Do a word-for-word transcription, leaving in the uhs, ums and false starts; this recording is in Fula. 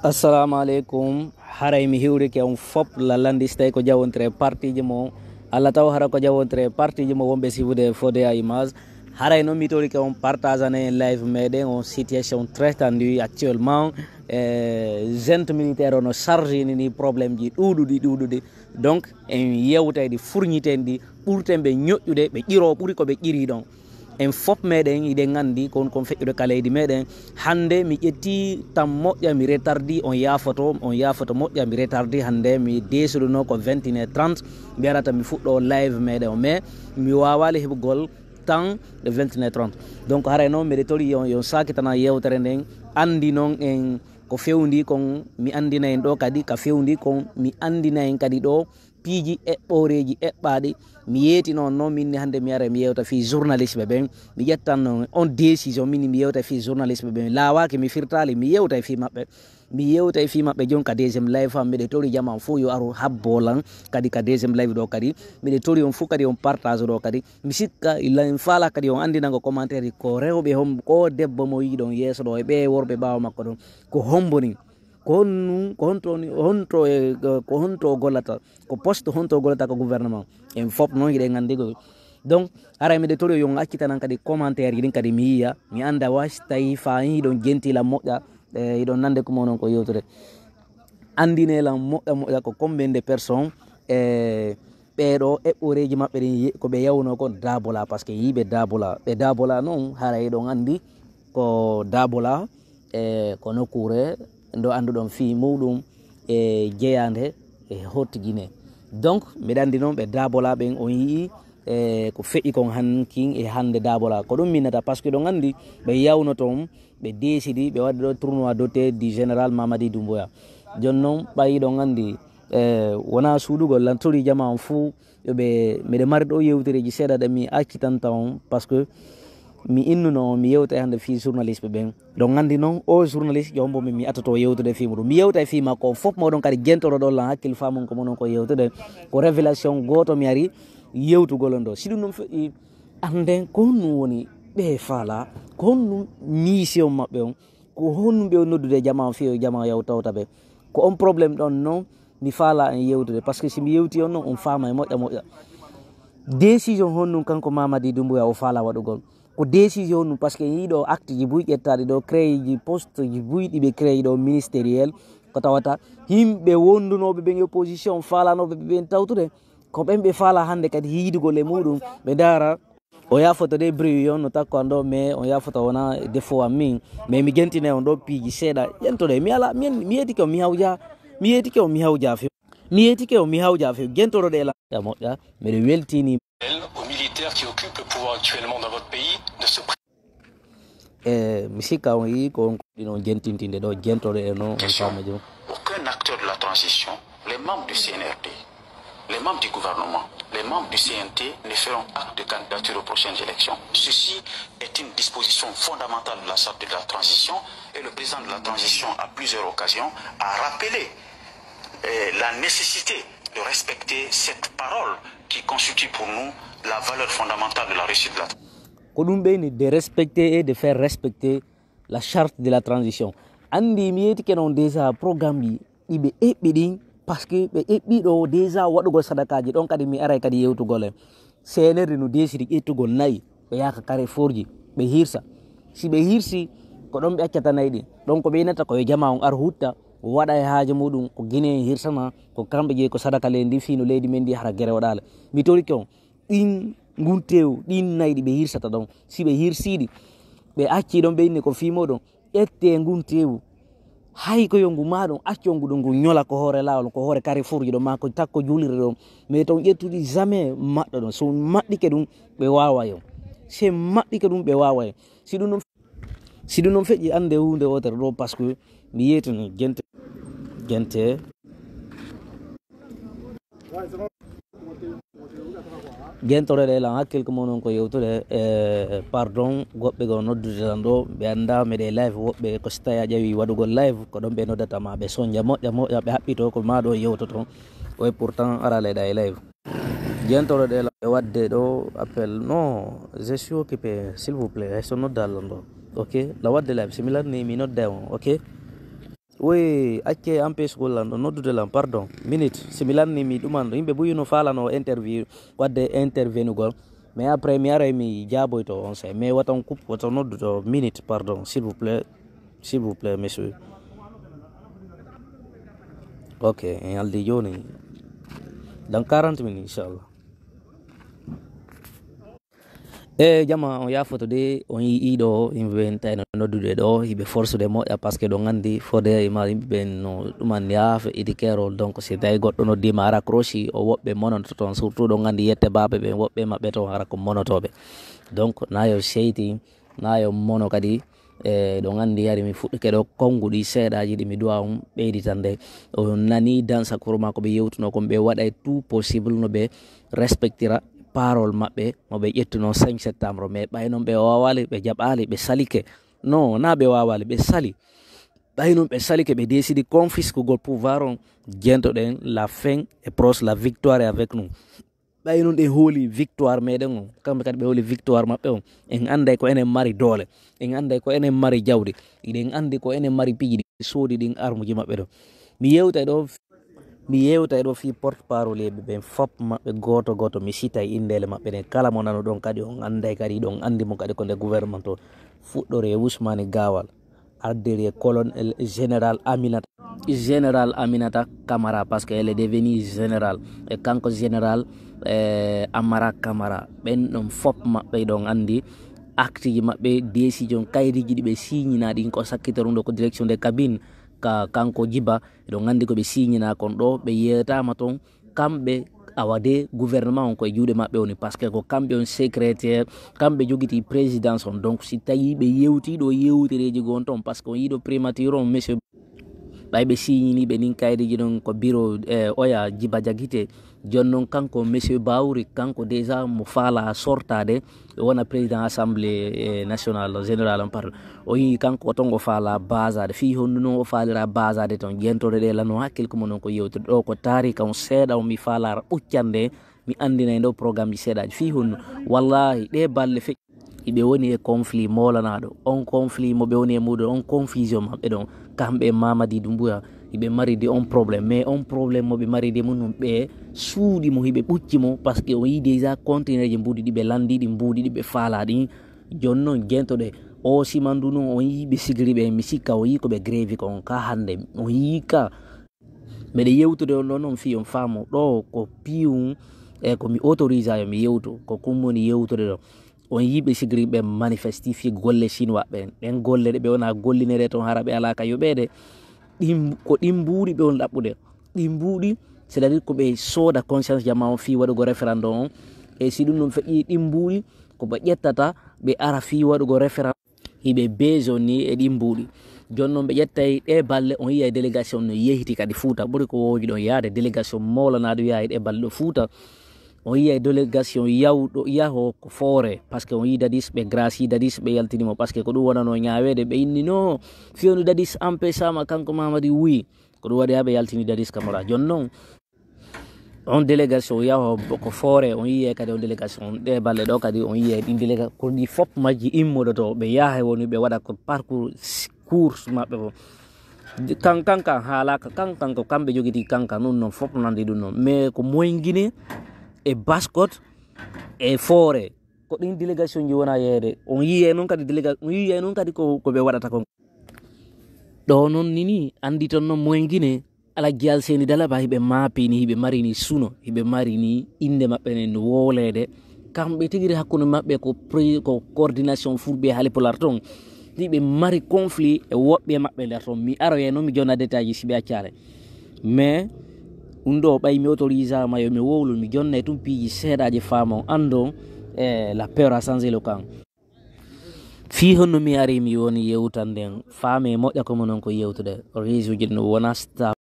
Assalamu aleykum. Haray mi hiwrike on fop lalandi, si tawi ko jawontire partiji mo, Allah taw hara ko jawontire partiji mo wonɓe sifude fode a image. Haray noon mi torike on partage ane en live meɗen on situation très tendu actuellement. E gente militaire ono charge ni ni problème ji ɗuɗuɗi ɗuɗuɗi. Donc en yewtayɗi furñiten ɗi ɓurten ɓe ñoƴƴude, ɓe ƴiro ɓuri ko ɓe ƴiri ɗon. En fop meɗen iɗen nganndi kon kon feƴƴude ka leydi meɗen. Hannde mi ƴetti tan moƴƴa, mi retardi, on yaafoto, on yaafoto moƴƴa, mi retardi. Hannde mi deesuɗuno ko vingt et une heures trente, mi arata mi fuɗɗo live meɗen o, mais mi waawali heɓugol tan de vingt et une heures trente. Donc haray noon miɗe tori yo, yo sakitana yewtere nden, anndi noon en ko fewndi kon mi anndina en ɗo kadi, ka fewndi kon mi anndina en kadi ɗo piiji eɓɓooreeji eɓɓaaɗi. Mi yeetino on noon, min ni hannde mi ara mi yewta fii journaliste ɓe ɓen, mi ƴettan noon on décision, min ni mi yewta fii journaliste ɓe ɓen, laawaaki mi firtaali, mi yewta e fii maɓɓe, mi yewta e fii maɓɓe. Jon ka deuxième live am miɗe tori jama on fof yo aru habbo lan kadi ka deuxième live ɗo kadi, miɗe tori on fof kadi on partage ɗo kadi. Mi sikka lan faala kadi on anndinango commentaire ko rewɓe hom-, ko debbo mo yiɗon yeeso ɗo e ɓe worɓe ɓaawo makko ɗon, ko hombo ni? Ko honnu, ko honto woni, honto e, ko honto o gollata? Ko poste honto o gollata ko gouvernement? En fop noon hiɗen nganndi ko. Donc haray miɗe tori yo on accitanan kadi commentaire ji ɗin kadi mi yiya, mi annda wa si tawi fa hiɗon jenti lan moƴƴa, e hiɗon nande ko mo non ko yewtude. Anndine lan moƴƴa moƴƴa ko combien de personnes e ɓeeɗo eɓɓoreeji maɓɓe ɗin ye-, ko ɓe yawno kon Dabola, parce que yiiɓe Dabola. Ɓe Dabola noon haray hiɗon anndi ko Dabola, e ko nokkuure ndo annduɗon fii muɗum e jeyaande e Haute Guinée. Donc miɗa anndi noon ɓe Dabola ɓen on yi'i e ko feƴƴi kon hankin e hannde Dabola. Ko ɗum minnata, parce que ɗon anndi ɓe yawno toon, ɓe deesidi, ɓe waɗi ɗo tournoi doté du général Mamadi Doumbouya. Jooni noon ɓayi ɗon anndi e wona suuɗugol lan tori jama on fuu, yo ɓe, miɗe mari ɗo yewtereeji seeɗa ɗe mi accitanta on, parce que mi innuno on, mi yewta e hannde fii journaliste ɓe ɓen. Ɗon anndi noon, o journaliste, yo hombo mi, mi atoto yewtude fii muɗum. Mi yewta e fii makko, on fof moɗon kadi jentoro ɗon lan hakkil faamon ko monon ko yewtude. Ko révélation gooto mi ari yewtugol on ɗo. Si ɗum ɗum feƴƴi, annden ko honɗum woni ɓe faala, ko honɗum mission maɓɓe on, ko honɗum ɓe noddude jama on fii yo jama yaw tawta ɓe. Ko on problème ɗon noon mi faala en yewtude, parce que si mi yewti on noon, on faama e moƴƴa moƴƴa. Décision honɗum kanko Mamadi Doumbouya o faala waɗugol? Ko décision honɗum? Parce que yiɗo acte ji buy ƴettaɗi ɗo, créé ji poste ji buy ɗi ɓe créé ɗo ministériel, ko tawata yimɓe wondunooɓe ɓen e opposition, faalanooɓe ɓe ɓen tawtude, ko ɓen ɓe faala hannde kadi yiidugol e muɗum, ɓe ndaara. O yaafoto de bruit on no takko an ɗo, mais on yaafoto wona défaut am min, mais mi jentine on ɗo piiji seeɗa. Jentoɗe, mi ala, mi, mi yeetike on, mi hawja, mi yeetike on, mi hawja few. Mi yeetike on, mi hawja few. Jentoɗo ɗe la. Ya moƴƴa, miɗo weltini. Aux militaires qui occupent le pouvoir actuellement dans votre pays de se pré- E mi sikka on yii ko on ɗin on jentintinde ɗo, jentoɗo e no on question, faama jom. Aucun acteur de la transition, les membres du C N R D, les membres du gouvernement, les membres du C N T ne feront acte de candidature aux prochaines élections. Ceci est une disposition fondamentale de la charte de la transition et le président de la transition, à plusieurs occasions, a rappelé, euh, la nécessité de respecter cette parole qui constitue pour nous la valeur fondamentale de la réussite de la. Ko ɗum ɓeyni de respecter et de faire respecter la charte de la transition. Anndi mi yeetike noon déjà programme ji ɗi ɓe eɓɓi ɗin, parce que ɓe eɓɓi ɗo déjà waɗugol sadakaaji ɗon, kadi mi aray kadi yewtugol en. C N R D no deesiri ƴettugol nayi, ɓe yaaka carrefour ji, ɓe hirsa. Si ɓe hirsi, ko ɗon ɓe accata nayi ɗin. Ɗon ko ɓe inata ko yo jama on ar hutta, waɗa e haaje muɗum, ko Guinée en hirsana, ko kamɓe jeyi ko sadaka leydi ndi, fii no leydi men ndi hara gere waɗaale. Mi torike on, ɗin ngun teewu, ɗin nayi ɗi ɓe hirsata ɗon, si ɓe hirsiiɗi, ɓe accii ɗon, ɓe inni ko fii moɗon, ƴettee ngun teewu. Hay ko yo ngu maa ɗon, accon ngu ɗon, ngu ñola ko hoore laawol, ko hoore carrefour ji ɗon, maa ko takko juulirde ɗon. Mais ton ƴettuɗi jamais maɗɗa ɗon. So maɗɗike ɗum, ɓe waawa yo. Si maɗɗike ɗum, ɓe waawa yo. Si ɗum ɗon, si ɗum ɗon feƴƴi, annde huunde wootere ɗo, parce que mi yeetino gente, gente. Gentoroɗe lan hakkil ko monon ko yewtude e pardon, goɓɓe go noddude tan ɗo, ɓe annda meɗe live, woɓɓe ko si tawi a ƴawi waɗugol live, ko ɗon ɓe noddata ma, ɓe sonja moƴƴa moƴƴa, ɓe haɓɓito ko ma ɗo yewtoto, o e pourtant ara leyɗa e live. Gentoroɗe lan e waɗde ɗo appel, non, je suis occupé, s'il vous plaît, hay so nodda lan ɗo, ok, la waɗde live, si mi lanni mi nodda on, ok. Oui, acce empêche gol lan ɗo noddude lan, pardon. Minute, si mi lanni mi ɗuman ɗo, yimɓe buy no faalano interview, wadde intervenugol. Mais après, mi aray mi jaaboyto on se, mais wata on coupe, wata on noddude minute, pardon, s'il vous plaît, s'il vous plaît, monsieur. Ok, en aldi joni. Dans quarante minutes, inchallah. E jama, on yaafoto de, on yii ɗo yimɓe ɓen tawi no noddude ɗo, hiɓe forsude moƴƴa, parce que ɗon anndi fode e ma yimɓe ɓen no ɗuman yaafe idi kerol. Donc si tawi goɗɗo noddima a raccrochi, o woɓɓe monoto toon, surtout ɗon anndi yette baaɓe ɓen, woɓɓe maɓɓe toon hara ko monotooɓe. Donc na yo seyti, na yo mono kadi. E ɗon anndi hari mi fuɗɗike ɗo konnguɗi seeɗaaji ɗi mi duwa on ɓeyditande. On nani dansa kuro ma ko ɓe yewtuno kon, ɓe waɗay tout possible no ɓe respectira parole maɓɓe mo ɓe ƴettuno cinq septembre, mais ɓay noon ɓe waawali, ɓe jaɓaali, ɓe salike. Non, na ɓe waawali, ɓe sali. Ɓay noon ɓe salike, ɓe décidi confisquegol pouvoir on. Jento ɗen, la fin est proche, la victoire est avec nous. Ɓay noon ɗen hooli victoire meɗen on, kamɓe kadi ɓe hooli victoire maɓɓe on. En annday ko enen mari doole, en annday ko enen mari jawdi, hiɗen anndi ko enen mari piiji ɗi soodi ɗin armuji maɓɓe ɗo. Mi yewtay ɗo, mi yewtay ɗo fii porte parole ɓe ɓen fop maɓɓe gooto gooto, mi sitay inndele maɓɓe ɗen. Kala mo nanuɗon kadi on annday kadi, hiɗon anndi mo kadi ko nde gouvernement to fuɗɗori e Ousmane Gawal, ardiri e colonel général Aminata, général Aminata Camara, parce que elle est devenue général. E kanko général, e Amara Camara, ɓen ɗon fop maɓɓe ɗon anndi acte ji maɓɓe, décision, kayriji ɗi ɓe signina ɗin ko sakkitorundo ko direction de cabine ka kanko Jiba. Eɗon anndi ko ɓe signina kon ɗo, ɓe yewtama toon. Kamɓe awa de gouvernement on koye juuɗe maɓɓe woni, parce que ko kamɓe on secrétaire, kamɓe jogiti présidence on. Donc si tawi ɓe yewti ɗo yewtereji goo on toon, parce que on yiɗo primature on, monsieur, ɓay ɓe signini ɓe nin kaydeji ɗon ko bureau, e oya Jiba Jagite. Jooni noon kanko monsieur Bawri, kanko déjà mo faala sortade, ɓe wona président assemblée, e, nationale générale on, pardon. O yii kanko o ton o faala basade, fii honno noon o faalira basade toon. Jentore ɗe lanno hakkil ko mo noon ko yewtude ɗo ko taarika on seeɗa on mi faala ɓuccande, mi anndinay ndo programme ji seeɗaaji fii honno. Wallahi ɗe balle fe iɓe woni e conflit moolanaɗo on, conflit mo ɓe woni e muɗum on, confusion maɓɓe ɗon. Kamɓe Mamadi Dumbuya, hiɓe mari de on problème, mais on problème mo ɓe mari de mum ɓe suuɗi mo, hiɓe ɓucci mo, parce que on yii déjà conteneur ji mbuuɗi ɗi ɓe lanndi, ɗi mbuuɗi ɗi ɓe faala ɗin. Jooni noon jentoɗe o simandu noon, on yii ɓe sigiri ɓe, mi sikka on yii ko ɓe grévi ko on ka hannde, on yii ka. Meɗe yewtude on ɗon noon fii on faamo ɗo ko piyum e ko mi autorise yo mi yewtu, ko kum woni yewtude ɗo. On yii ɓe sigiri ɓe manifesti fii golle chinois ɓen, ɗen golle ɗe ɓe wona gollinere toon hara ɓe alaa ka yoɓeede. Ɗin, ko ɗin mbuuɗi ɓe on ɗaɓɓude, ɗin mbuuɗi, c'est-à-dire ko ɓe sooda conscience jama on fii waɗugo référendum on. E si ɗum ɗum feƴƴi, ɗin mbuuɗi ko ɓe ƴettata ɓe ara fii waɗugo référendum. Hiɓe besoin ni e ɗin mbuuɗi. Jooni noon ɓe ƴettay ɗe balle, on yiyay délégation no yehiti kadi Fuuta, ɓuri ko wowji ɗon yaade délégation moolanaɗo yaha e ɗe balle ɗo Fuuta. On yiyay délégation yawɗo yaho ko Foore, parce que on yii Dadis, ɓe gracie Dadis, ɓe yaltini mo, parce que ko ɗum wonano ñaaweede, ɓe inni no fewndo Dadis empêchama kanko Mamadi wuyi. Ko ɗum waɗi haa ɓe yaltini Dadis Camara. Jooni noon on délégation yaho ko Foore, on yiyay kadi on délégation, ɗe balle ɗo kadi on yiyay ɗin délégation, ko ɗi fop majji immodoto, ɓe yaha e woni ɓe waɗa ko parcours, course maɓɓe ko. Kan, kanka haalaka, kan, kan ko kamɓe jogiti kanka, ɗum noon fop nandi ɗum noon. Mais ko Moyngine e Baskot e Foore, ko ɗin délégation ji wona yeede. On yiyay noon kadi déléga-, on yiyay noon kadi ko, ko ɓe waɗata kon. Ɗo noon nini, anndi toon noon Moyngine, Alhaji Alseni Dalaba, hiɓe maapini, hiɓe marini suno, hiɓe marini innde maɓɓe nen no wowleede. Kamɓe tigiri hakkunde maɓɓe ko pre-, ko coordination fulɓe e haalpulaar toon. Hiɓe mari conflit e woɓɓe maɓɓe nder toon. Mi aroyay noon mi jonna détail ji si ɓe accaare. Mais ɗum ɗo ɓay mi autorisama yo mi wowlu, mi jonnay tun piiji seeɗaaji faama on anndon, e la peur a changé le camp. Fii honno mi ari mi woni yewtande en, faame moƴƴa ko mo non ko yewtude. Réseau ji no wona sta